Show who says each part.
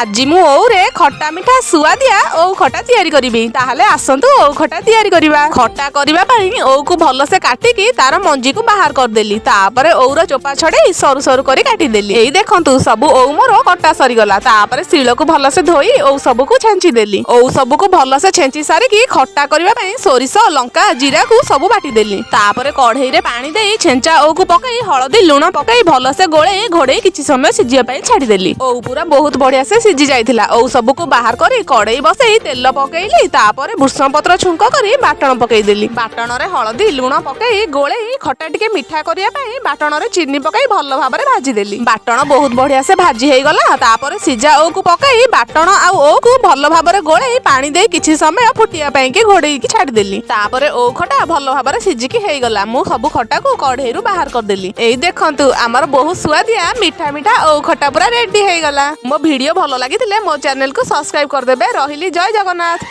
Speaker 1: ଆଜି ମୁଁ ଓଉରେ ଖଟା ମିଠା ସୁଆଦିଆ ଓଉ ଖଟା ତିଆରି କରିବି। ତାହେଲେ ଆସନ୍ତୁ, ଓଉ ଖଟା ତିଆରି କରିବା। ଖଟା କରିବା ପାଇଁ ଓଉକୁ ଭଲସେ କାଟିକି ତାର ମଞ୍ଜିକୁ ବାହାର କରିଦେଲି। ତାପରେ ଓଉର ଚୋପା ଛଡେଇ ସରୁ ସରୁ କରି କାଟିଦେଲି। ଏଇ ଦେଖନ୍ତୁ, ସବୁ ଓଉ ମୋର କଟା ସରିଗଲା। ତାପରେ ଶିଳକୁ ଭଲସେ ଧୋଇ ଓଉ ସବୁକୁ ଛେଞ୍ଚି ଦେଲି। ଓଉ ସବୁକୁ ଭଲସେ ଛେଞ୍ଚି ସାରିକି ଖଟା କରିବା ପାଇଁ ସୋରିଷ, ଲଙ୍କା, ଜିରାକୁ ସବୁ ବାଟିଦେଲି। ତାପରେ କଢେଇରେ ପାଣି ଦେଇ ଛେଞ୍ଚା ଓଉକୁ ପକେଇ, ହଳଦୀ, ଲୁଣ ପକେଇ ଭଲସେ ଗୋଳେଇ ଘୋଡେଇ କିଛି ସମୟ ସିଝିବା ପାଇଁ ଛାଡିଦେଲି। ଓଉ ପୁରା ବହୁତ ବଢିଆ ସେ ସିଝି ଯାଇଥିଲା। ଓଉ ସବୁକୁ ବାହାର କରି କଡେଇ ବସେଇ ତେଲ ପକେଇଲି। ତାପରେ ଭୃଷଙ୍ଗ ପତ୍ର ଛୁଙ୍କ କରି ବାଟଣ ପକେଇଦେଲି। ବାଟଣରେ ହଳଦୀ, ଲୁଣ ପକେଇ ଗୋଳେଇ ଖଟା ଟିକେ ମିଠା କରିବା ପାଇଁ ବାଟଣରେ ଚିନି ପକେଇ ଭଲ ଭାବରେ ଭାଜିଦେଲି। ବାଟଣ ବହୁତ ବଢିଆ ସେ ଭାଜି ହେଇଗଲା। ତାପରେ ସିଝା ଓଉକୁ ପକେଇ ବାଟଣ ଆଉ ଓଉକୁ ଭଲ ଭାବରେ ଗୋଳେଇ ପାଣି ଦେଇ କିଛି ସମୟ ଫୁଟିବା ପାଇଁ କି ଘୋଡେଇକି ଛାଡିଦେଲି। ତାପରେ ଓଉ ଖଟା ଭଲ ଭାବରେ ସିଝିକି ହେଇଗଲା। ମୁଁ ସବୁ ଖଟାକୁ କଢେଇରୁ ବାହାର କରିଦେଲି। ଏଇ ଦେଖନ୍ତୁ, ଆମର ବହୁତ ସୁଆଦିଆ ମିଠା ମିଠା ଓଉ ଖଟା ପୁରା ରେଡି ହେଇଗଲା। ମୋ ଭିଡିଓ ଭଲ ଲାଗିଥିଲେ ମୋ ଚ୍ୟାନେଲକୁ ସବସ୍କ୍ରାଇବ କରିଦେବେ। ରହିଲି, ଜୟ ଜଗନ୍ନାଥ।